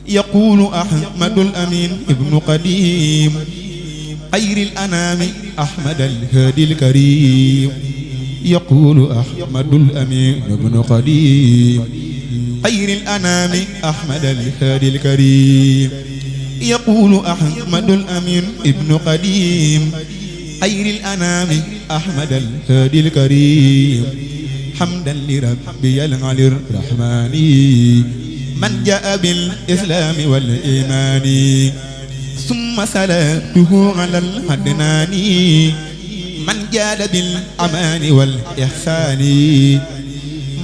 يقول أحمد الأمين ابن قديم خير الأنام أحمد الهادي الكريم. يقول أحمد الأمين ابن قديم خير الأنام أحمد الهادي الكريم. يقول أحمد الأمين ابن قديم خير الأنام أحمد الهادي الكريم. حمدا لربي العلي الرحمن من جاء بالإسلام والإيمان. ثم صلاته على العدنان من جاد بالأمان والإحسان.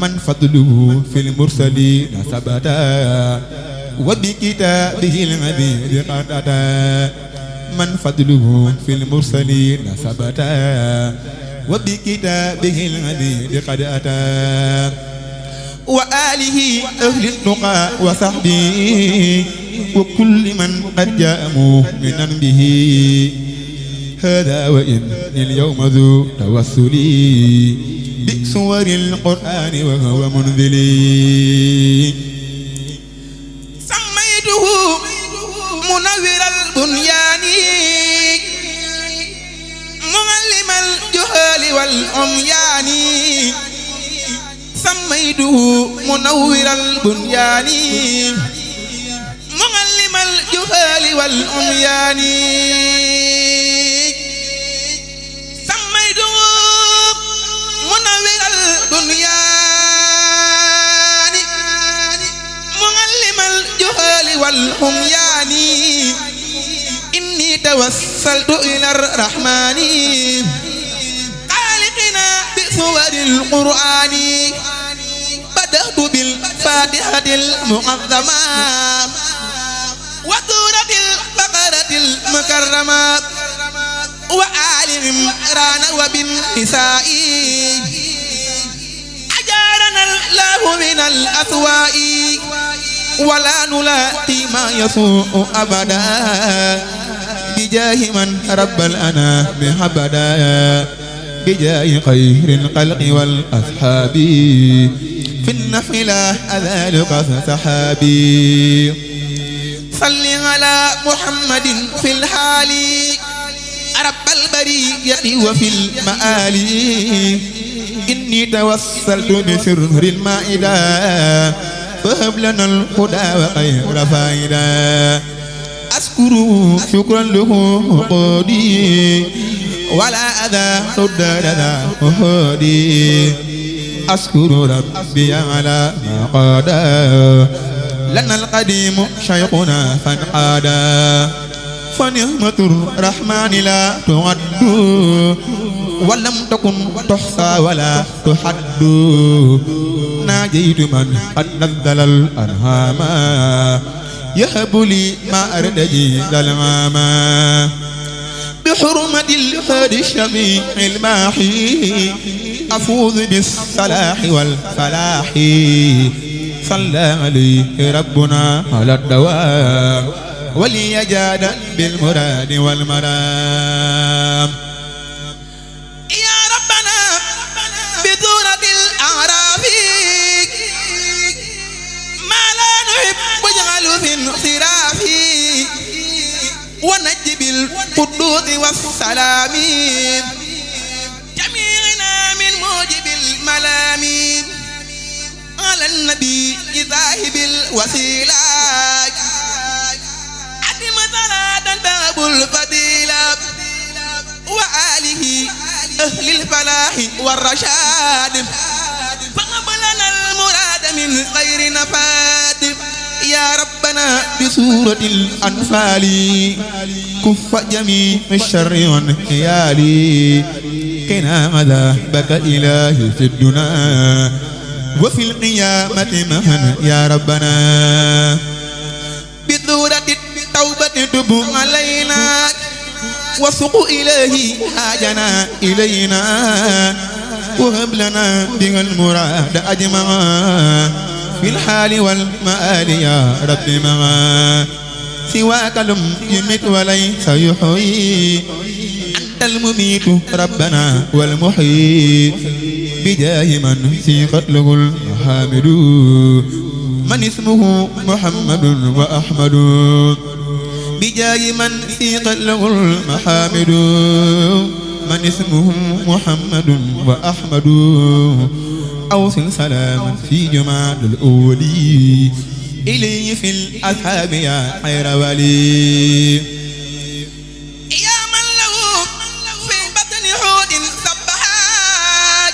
من فضله في المرسلين ثبتا وبكتابه المبين قد أتى. من فضله في المرسلين ثبتا وبكتابه المبين قد أتى. وآله أهل التقى وصحبه وكل من قد جاء مؤمنا به. هذا وإن اليوم ذو توسلي بسور القرآن وهو منزلي. سميته منور البنيان معلم الجهال والعميان. سميته منور البنيان معلم الجهال والعميان. سميته منور البنيان معلم الجهال والعميان. إني توسلت إلى الرحمن خالقنا بسور القرآن. بدأت بالفاتحة المعظمة وسورة البقرة المكرمة وآل عمران وبالنساء. أجارنا الله من الأسواء ولا نلاقي ما يسوء أبدا بجاه من رب الأنام حبدا. بجاه خير الخلق والأصحاب في النفلة أذلك سحابي. صل على محمد في الحال رب البرية وفي المآل. إني توسلت بسر المائدة فهب لنا الهدى وخير فائدة. أشكره شكرا له قودي ولا أذى رد لنا هودي. أشكر ربي على ما قادا لنا القديم شيخنا فانقادا. فنعمة الرحمن لا تعد ولم تكن تحصى ولا تحد. ناجيت من قد نزل الأنهام يهب لي ما أردجي للغاما. بحرمة الهادي الشفيع الماحي أفوز بالصلاح والفلاح. صلى عليه ربنا على الدوام وليجاد بالمراد والمرام. يا ربنا بسورة الأعراف ما لا نحب اجعل في انصراف. ونجب القدوس والسلام جميعنا من موجب الملام. على النبي ذاهب الوسيلة عدم صلاة باب الفضيلة. وآله أهل الفلاح والرشاد فقبلنا المراد من غير نفاد. يا ربنا بسورة الأنفال كف جميع الشر والحيال. قنا مذاهبك إلهي في الدنا وفي القيامة مهنا يا ربنا. بسورة التوبة تب علينا وسق إلهي حاجنا إلينا. وهب لنا بها المراد أجمعا في الحال والمآل يا رب معا. سواك لم يمت وليس يحيي أنت المميت ربنا والمحيي. بجاه من سيقت له المحامد من اسمه محمد وأحمد بجاي من سيق له المحامد من اسمه محمد وأحمد أوصل سلام في جمال الأولي إليه في الأصحاب يا خير ولي يا من له في بطن حوت سبحات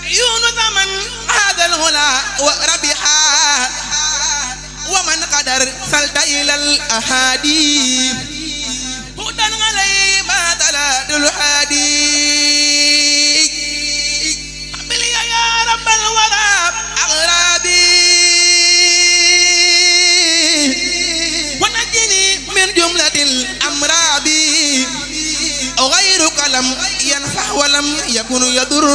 عيون ثمن هذا الغلا وربحا ومن قدر سلت إلى الأحاديث هدى علي ما تلا الحديث قبل يا رب الورى أغرابي ونجني من جملة الأمراض غيرك لم ينفع ولم يكن يضر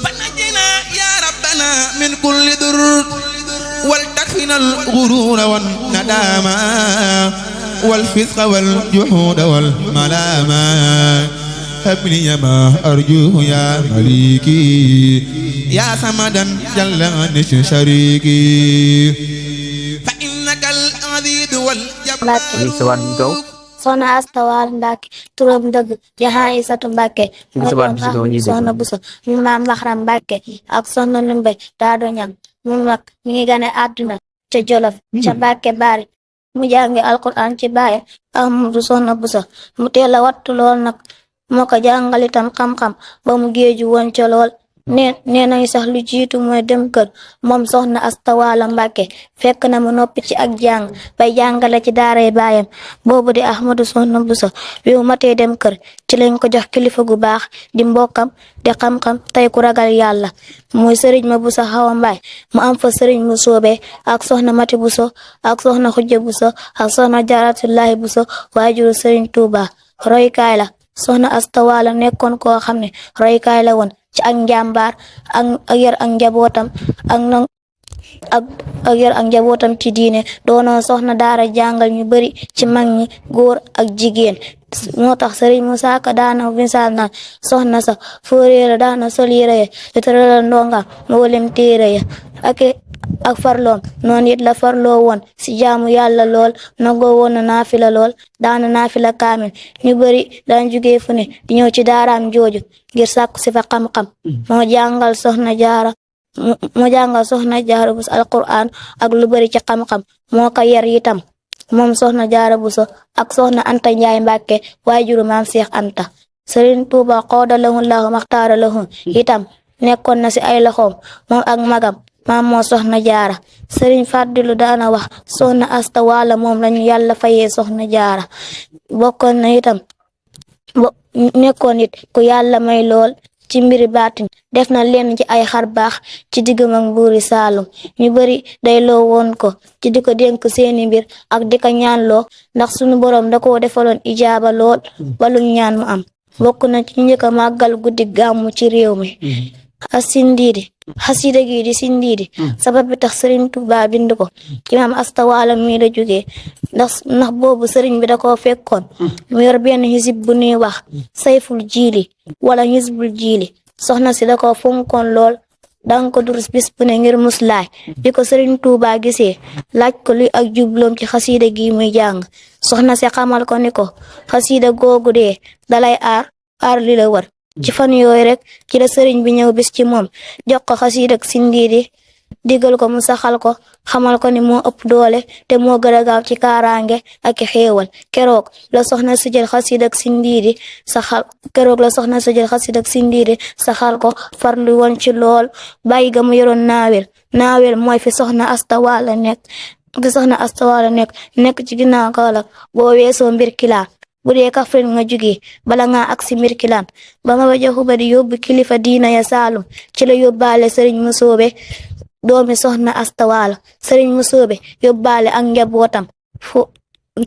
فنجنا يا ربنا من كل ضر ولتكفنا الغرور والندامة والفسق والجحود والملامة هب لي ما أرجوه يا مليكي يا سمدا جل عن شريكي فإنك العزيز والجبار Soxna Asta Walo Mbacke turam dëgg Jaxa Isatu Mbacke Soxna Buso mu Maam Maxram Mbacke ak Soxna Lumbe Daado Ñang mu mag mi ngi gane àdduna ca Jolof ca Mbacke Bari mu jàngi alquran ci baay Ahmadu Soxna Buso mu teel a wattu lool nag moo ko jàngal itam xam-xam ba mu géeju woon ca lool nee nañ sax lu jiitu mooy dem kër moom Soxna Asta Walo Mbacke fekk na mu noppi ci ak jàng bay jàngale ci daaray baayam boobu di Ahmadu Soxna Buso bi mu matee dem kër ci lañ ko jox kilifa gu baax di mbokkam di xam-xam tey ku ragal yàlla mooy sëriñ ma Buso Xawa Mbaay mu am fa sëriñ mu soobe ak Soxna Mati Buso ak Soxna Xujja Buso ak Soxna Jaaratullaahi Buso waajuru sëriñ Tuuba roykaay la Soxna Asta Walo nekkoon koo xam ne roykaay la woon ci ak njàmbaar ak yar ak njabootam ak yar ak njabootam ci diine doonoon soxna daara jàngal ñu bari ci mag ñi góor ak jigéen moo tax Sëriñ Musaa Ka daana misaal naan soxna sa fóoréera daana sol yére ya di tëralal ndongam mboolem téere ya ak farloom noonu it la farloo woon ci jaamu yàlla lool nagoo woon na naafila lool daana naafila kaamil ñu bari daan jugee fu ne di ñëw ci daaraam jooju ngir sàkku ci fa xam-xam moo jàngal soxna jaara Buso alquran ak lu bari ci xam-xam moo ko yar itam moom soxna jaara Buso ak soxna Anta Njaay Mbàkke waajuru maam Seex Anta Sëriñ Tuuba xooda lahu lahu maxtaara lahu itam nekkoon na ci ay loxoom moom ak magam maam moo soxna jaara Sëriñ Fàdilu daana wax Soxna Asta Walo moom lañu yàlla fayee soxna jaara bokkoon na itam nekkoon it ku yàlla may lool ci mbiri baatin def na leen ci ay xar baax ci diggam ak buuri Saalum ñu bari day loo woon ko ci di ko dénk seeni mbir ak di ko ñaanloo ndax sunu boroom da koo defaloon ijaaba lool balum ñaan mu am bokk na ci njëkk a màggal guddi gàmmu ci réew mi xasida gi di sindiidi sabab bi tax Sëriñ Tuuba bind ko ci Maam Asta Walo mi la jógee ndax boobu sëriñ bi da koo fekkoon mu yor benn xisib bu ñuy wax sayful jiili wala xisbul jiili soxna si da koo fonkoon lool danga ko durus bis bu ne ngir muslaay bi ko Sëriñ Tuuba gisee laaj ko luy ak jubloom ci xasida gi muy jàng soxna si xamal ko ni ko xasida googu dee dalay aar li la war ci fan yooyu rek ci la sëriñ bi ñëw bis ci moom jox ko xasida ak sindiidi digal ko mu saxal ko xamal ko ni moo ëpp doole te moo gën a gaaw ci kaaraange ak xéewal keroog la soxna si jël xasida ak sindiidi saxal ko farlu woon ci lool bàyyi ga mu yoroon naawel mooy fi Soxna Asta Walo nekk ci ginnaaw Kaolack boo weesoo mbir kilaan bu dee Kaffrine nga jóge bala nga agsi Mbirkilaan ba ma ba joxu ba di yóbbu kilifa diina ya Saalum ci la yóbbaale Sëriñ Musoobe doomi Soxna Asta Walo Sëriñ Musoobe yóbbaale ak njabootam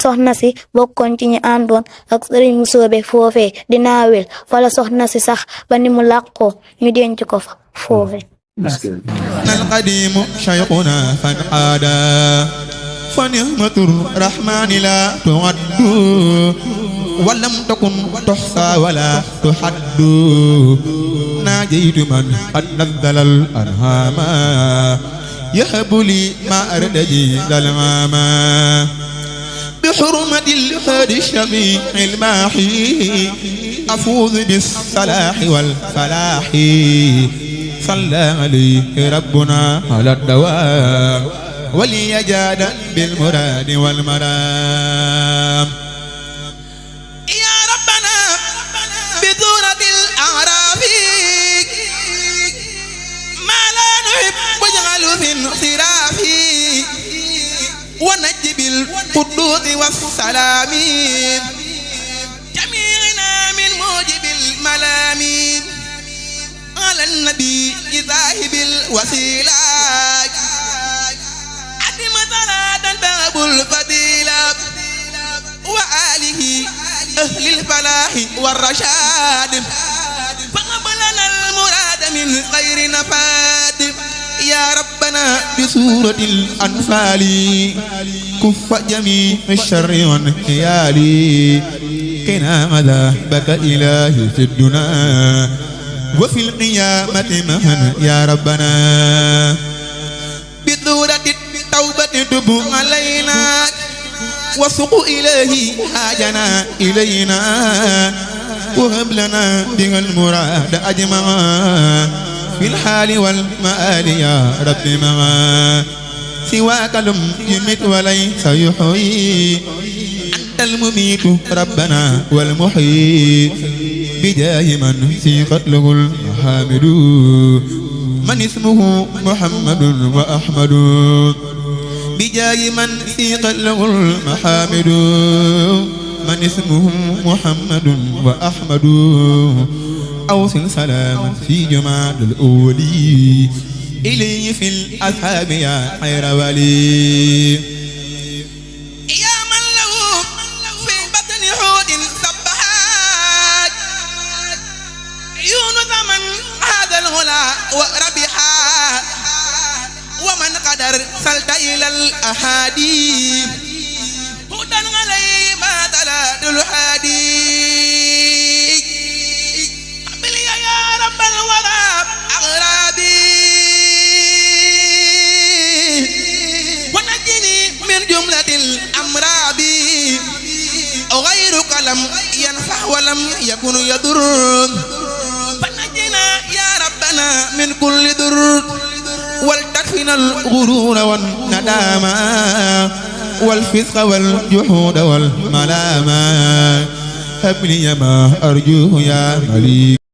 soxna si bokkoon ci ñi àndoon ak Sëriñ Musoobe foofee di naawel fala soxna si sax ba ni mu làqoo ñu denc ko fa foofee القديم شيخنا فانقادا فنعمة الرحمن لا تعد ولم تكن تحصى ولا تحد ناجيت من قد نزل الأنهام يهب لي ما أردجي للماما بحرمة الهادي الشفيع الماحي أفوز بالصلاح والفلاح صلى عليه ربنا على الدوام وليجاد بالمراد والمرام يا ربنا بذورة الأعراف ما لا نحب واجعل في انصراف ونجب القدوس والسلام جميعنا من موجب الملام على النبي ذاهب الوسيلة عدم صلاة باب الفضيلة وآله أهل الفلاح والرشاد فقبلنا المراد من غير نفاد يا ربنا بسورة الأنفال كف جميع الشر والحيال قنا عذابك إلهي في الدنيا وفي القيامة مهن يا ربنا بذورة التوبة تب علينا وسق إلهي حاجنا إلينا وهب لنا بها المراد أجمعا في الحال والمآل يا رب معا سواك لم يمت وليس يحيي أنت المميت ربنا والمحيي بجاه من سيقت له المحامد من اسمه محمد وأحمد بجاه من سيقت له المحامد من اسمه محمد وأحمد أوصل سلاما في جماد الأولي إليه في الأصحاب يا خير ولي يا من له في بطن حوت سبحات يونس من هذا الغلا وربحا ومن قدر سلت إلى الأحاديث هدى عليه ما تلا الحديث رب الورى أغرابي ونجني من جملة الأمراض غيرك لم ينفع ولم يكن يضر فنجنا يا ربنا من كل ضر ولتكفنا الغرور والندامة والفسق والجحود والملامة هب لي ما أرجوه يا مليك